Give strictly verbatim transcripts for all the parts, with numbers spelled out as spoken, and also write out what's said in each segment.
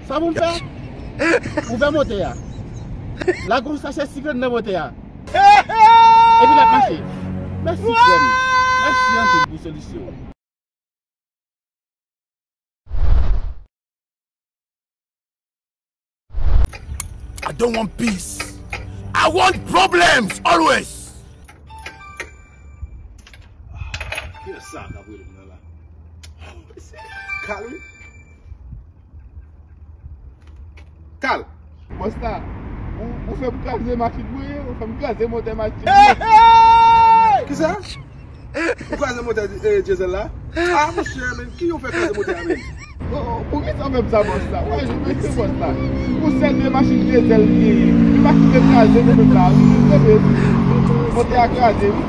Sa pou m fè? Ouvè motè a. Lage yon sachè sik anndan motè a. Epi n ap mache. Mèsi, frè m. Mèsi anpil pou solisyon an. I don't want peace. I want problems always. Kiyès sa k ap rele m nan la? Kal, wi. Kal. Bòs la, ou, ou fè m kraze machin mwen, ou fè m kraze motè machin mwen. Kisa? Ou kraze motè, eh, dyezèl la? Ah, monchè, men, ki yo fè kraze motè a, men? Oh, oh, poukisa w fè m sa, bòs la? Wè, jwenn mesye bòs la. Yon sèl de machin dyezèl li genyen. Yon machin te kraze, nou menm la. Wi, wi, wi. Motè a kraze, wi.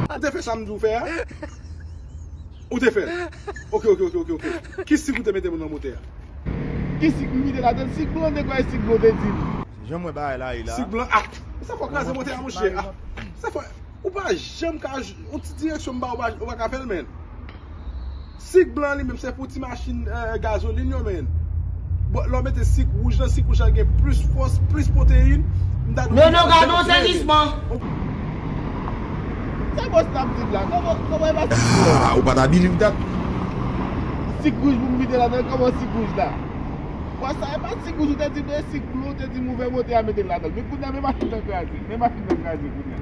Ou te fè sa m di w fè a? Ou te fè l? Ok, ok, ok, ok, ok. Ki sik ou te mete nan motè a? Ki sik m mete ladan l? Sik blan, de kwa sik blan te di m? Jan mwen bagay la ye la. Sik blan, ah, sa fò kraze motè a, monchè. Ah, sa fò, ou pa janm ka, yon ti direksyon m ba ou, ou pa, ou pa ka fè l, men. Sik blan li menm, se pou ti machin, eh, gazolin yo, men. Bon, lè w mete sik wouj lan, sik wouj lan gen plis fòs, plis pwoteyin. M ta di w. Nono, gade yon sezisman. Sa bòs la ap di la? Kòman, kòman e pa sik blan? Ah, ou pa ta believe that. Sik wouj pou m mete ladan, kòman sik wouj la? Bòs la, e pa sik wouj, ou te di m e sik blan, ou te di m ouvè motè a mete l ladan. Men kounye a, men machin nan kraze. Men machin nan kraze kounye a.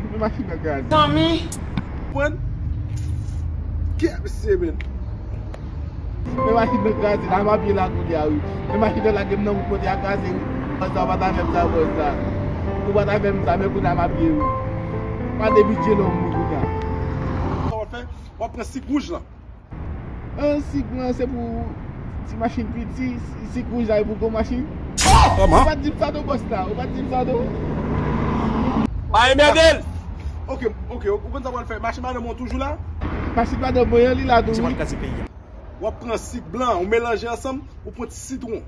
Men machin nan kraze. Tanmi. Konprann? Ki a mesye, men? Men machin nan kraze, la m ap ye la kounye a, wi. Men machin nan lage m nan wout, motè a kraze, wi. Bòs la, ou pa ta fè m sa, bòs la. Ou pa ta fè m sa, men kounye a m ap ye, wi. Pa debitye lòm, wi, kounye a. Sa w ap fè? W ap pran sik wouj lan. An, sik blan se pou ti machin piti, sik wouj la e pou gwo machin. Kòman? Ou pa t di m sa non, bòs la, ou pa t di m sa non. Pa enmède l! Ok, ok, ou konn sa w pral fè? Machin madanm ou an toujou la? Machin madanm mwen an, li la tou, wi. W ap pran sik blan, ou melanje ansanm, ou pran ti sitwon.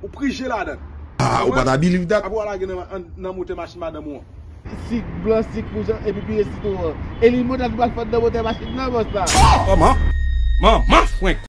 Ou prije ladan l. Ah, ou pa ta believe that. Apre w lage nan, nan, nan motè machin madanm ou an. Sik blan, sik wouj, epi pire sitwon an. E li motè a tou pral fè nan motè machin nan, bòs la. Kòman? Manman frenk.